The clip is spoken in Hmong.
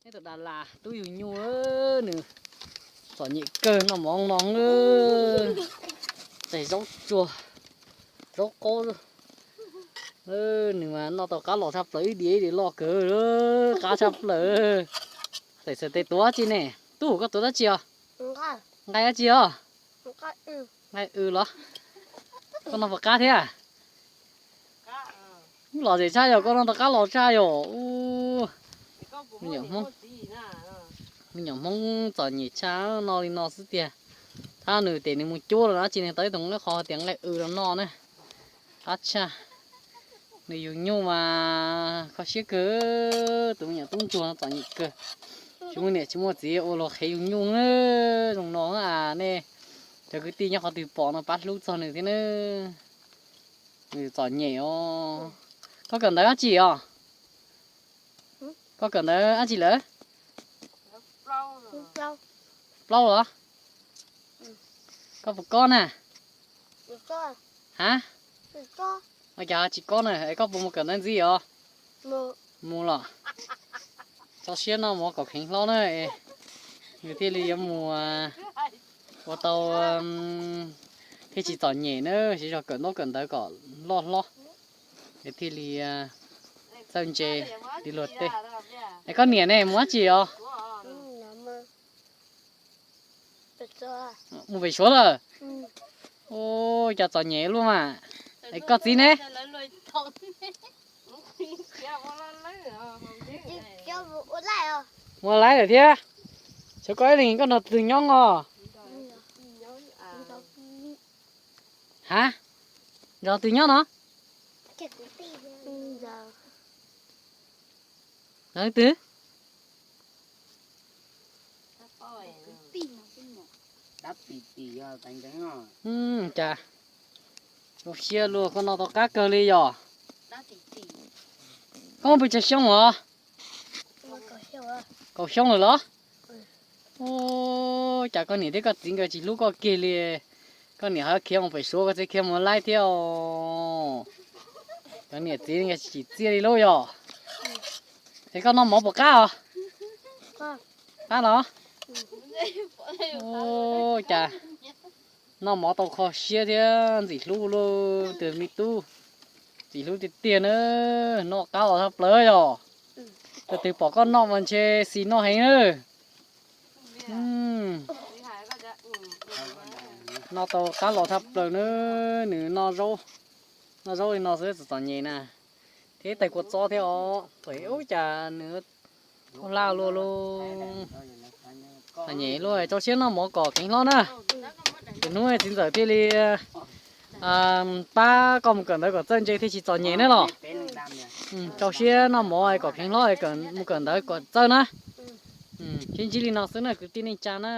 Neb tus Dalas tub yug nyuj, nws txom nyem kawg, noj mov no, tes zaub tsuag, zaub qaub. Nws mas noj tau qab los tshaj plaws, ib diav ib diav loj kawg, qab tshaj plaws. Tes xav tes tuav dab tsi ne? Tub, koj tuav dab tsi os? Nqaij dab tsi os? Nqaij w los? Koj noj puas qab thiab? Los zem tshaj yom, koj noj tau qab los tshaj yom. Me nyuam Hmoob txom nyem tshaj, noj li no xwb tiag. Thab nws tes nws mus cuab los dab tsi nws tau ib tug nqaij qhov tias nqaij w los noj na. Qab tshaj. Nws yug nyuj mas kho siab kawg, tus me nyuam tub ntsuag no txom nyem kawg. Tsis muaj niam tsis muaj txiv ua luag qhev yug nyuj zoo no a nej. Cov kwv tij nyob qhov twg pom no pab hlub txog nws thiab na. Nws txom nyem os. Koj kawm ntawv dab tsi os? Koj kawm ntawv dab tsi lawm? Plaub los? Koj puas kob na? Ha? Ua cas tsis kob na, es koj puas mus kawm ntawv ntxiv os? Mus los. Tso siab noj mov kom kheev hlob na, nws thiaj li yuav mus ua tau, thiaj tsis txom nyem na, siv zog kawm ntaub kawm ntawv kom loj hlob, es thiaj li txawj ntse li luag tej. Es koj niam ne, mus dab tsi os? Mus pem Suav lawm. Ua cas txom nyem luaj mas. Es koj txiv ne? Mus laib lawm thiab. Xyov koj ib leeg koj nrog twg nyob os? Ha? Nrog twg nyob no? Nrog twg? Cas zoo siab luaj, koj noj tau qab kawg li yom. Koj muaj pes tsawg xyoo os? Kaum xyoo lawm los? Ua cas koj niam thiab koj txiv nkawd tsis hlub koj kiag li? Koj niam ho khiav mus pem Suav, koj txiv khiav mus laib thiab os. Cov niam txiv nkawd tsis tsim txiaj li lauj yom. Es koj noj mov puas qab os? Qab los? Ua cas noj mov tau kho siab thiab ntxim hlub lauj, tus me tub. Ntxim hlub tiag tiag na, noj qab los tshaj plaws yom. Tus twg pom koj noj mas ntshe xis noj heev na. Noj tau qab los tshaj plaws na, nws noj zaub, noj zaub li no xwb txom txom nyem na. Thiab tais kua txob thiab os, thaum ub cas nws ua laj luaj lauj. Txom nyem luaj, tso siab noj mov kom kheev hlob na. Ces hnub txiv ntxawm thiaj li pab koj mus kawm ntawv kom txawj ntse thiaj tsis txom nyem na los. Tso siab noj mov kom kheev hlob, mus kawm ntawv kom txawj na. Sib ntsib li no xwb na kwv tij neej tsa na.